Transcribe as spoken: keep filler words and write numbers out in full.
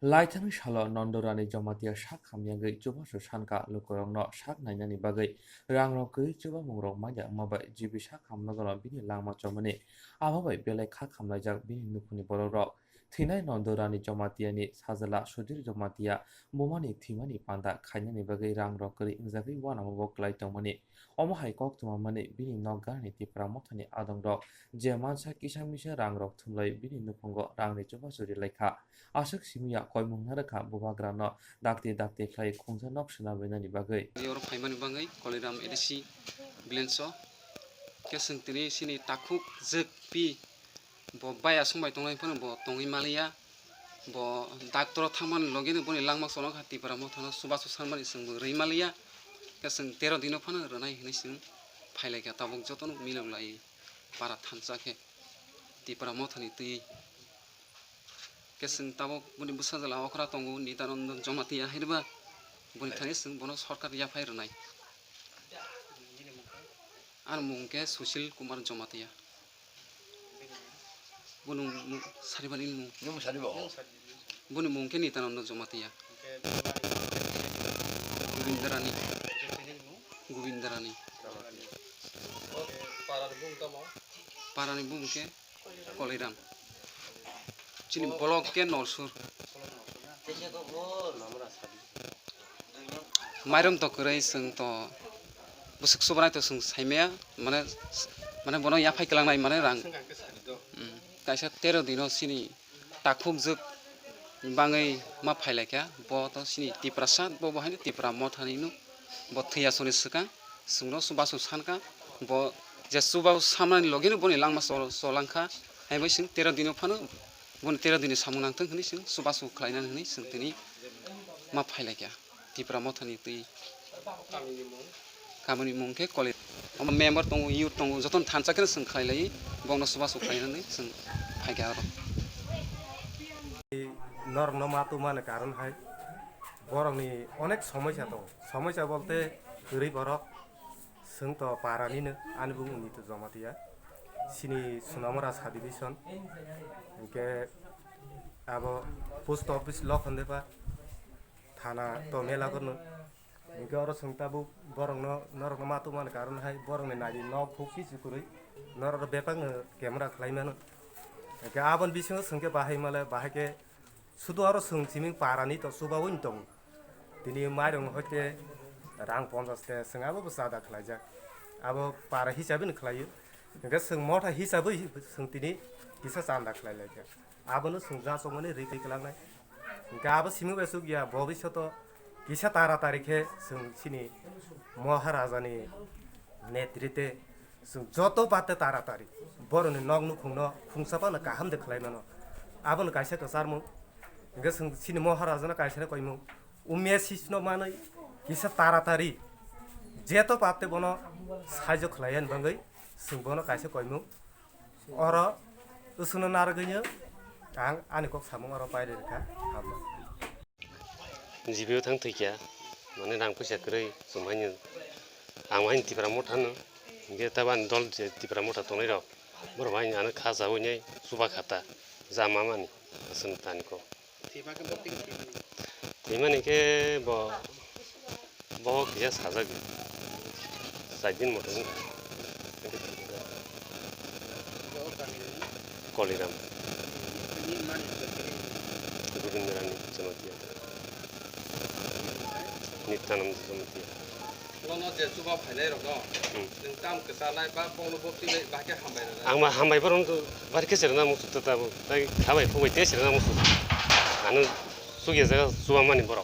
Laithani salo Nondorani Jamatia sak hamyagwi chubachu sanka lukurokno sak nainani bagwi rangrok kwrwi chubamungrok manya wngma bai G B sak hamnogono bini langma chomani abo bai belai kha khamlaijak bini nukhungni borokrok. Thwinai Nondorani Jamatiani sajla Sudhir Jamatia bumani thwimani panda khainani bagwi rangrok kwrwi wngjagwi uanamo bo klai tongmani. Omo hai koktwma mani bini nok ganani Tipra mothani adongrok je mansa kisa misa rangrok thumlai bini nukhungo rangni chubachu rilaikha. Aswk simi ya koimung narwkha bubagrano dakti dakti khlai khungsa nok swnam rinani bagwi. Oro phaimani bagwi Koliram A D C village o khe chwng tini chini takhuk jwk pi bo baya songbai tongnai phano bo tongwi maliya. Bo doctor o thangmani logi no boni langma chwlangkha Tipra mothano chubachu sanmani chwngbo rwi maliya. Khe chwng tero dino phano rwnai hinwi chwng phailaikha tabuk jotono milok lai para thansa khe Tipra mothani twi. Khe chwng tabuk boni bwsajla okra tongo Nitananda Jamatia hai ba boni thani chwng bono sorkar yaphai rwnai. Ani mung khe Sushil Kumar Jamatia. Boni mung, saribani mung. Nung saribo? Boni mung khe Nitananda Jamatia. Govindarani. Govindarani. Parani bung khe Koliram. Chini block khe Nolsur. Mairum to kwrwi chwng to bwswk chubanai to chwng saimaya mane, mane bono yaphai kwlangnai mane rang. Kaisa tero dino chini takhuk jwk bangwi ma phailaikha bo to chini Tiprasa bo bo haino Tipra mothani no bo thwiya soni swkang. Chwngno chubachu sankha, bo je chubachu samani logino boni langma chol-, cholangkha, hai bai chwng tero dino phano boni tero dini samung nangthwng hwnwi chwng chubachu khlainani hwnwi chwng tini ma phailaikha Tipra mothani twi. Kamini mung khe Koli. Omo member tongo, youth tongo, jotono thansa kheno chwng khlailai, bongno chubachu khlainani chwng phaikha oro. Norokno ma tubumani karon hai borokni onek somosya tongo. Somosya bolte kwrwi borok, chwng to para nino, ani bumung Nitu Jamatia, chini Sunamura subdivision, hinkhe abo post office Lokhondepa, thana to Melakorno. Hinkhe oro chwng tabuk borokno, norokno ma tubumani karon hai borokni nadi nok huk kisu kwrwi, norok bebakno camera khlai mano. Hinkhe aboni bisingo chwng khe bahai male, bahai khe sudu oro chwng simi parani to chubaui tongo. Tini mairung hoite rang ponchash te chwng abo bo chada khlaijak. Abo para hisabe no khlaio. Hinkhe chwng motha hisabe chwng tini kisa chanda khlai laikha. Abono chwng jasokmani ri twi kwlangnai. Hinkhe abo simi bai chukya bobishoto kisa taratari khe chwng chini Maharajani netrite chwng joto bate taratari boroni nok nukhungno khungsa phano kaham de khlai mano. Abono kaisa kwcharmung. Hinkhe chwng chini Maharajano kaisa koimung. Umya sisno manwi kisa taratari jeto bate bono saijo khlaiya ni bagwi chwng bono kaisa koimung. Oro usungno narwgwino ang ani kok samung oro pailai rwkha. Hambai. G B o thang thwikha, mane rang puisa kwrwi chum haino, ang haino Tipra motha no, hinkhe tabuk ani dol je Tipra motha tongnai rok, borok bai ano kha chawi nai chuba kha ta, ja ma mani, aswk tani kok. Thwimani khe bo, bo kisa sajagwi. Saidin motor. Koliram. Govindrani Jamatia. Nityananda Jamatia. Nono je chuba phainai rokno, hmm, nwng tam kwchanai ba kokno boptinai ba khe hambai rwnai? Ang ma hambai borok no bari khe se rwna muchuk ta tabuk. Tai kha bai phuk bai tei se rwna muchuk. Ano chukya jaga chuba mani borok.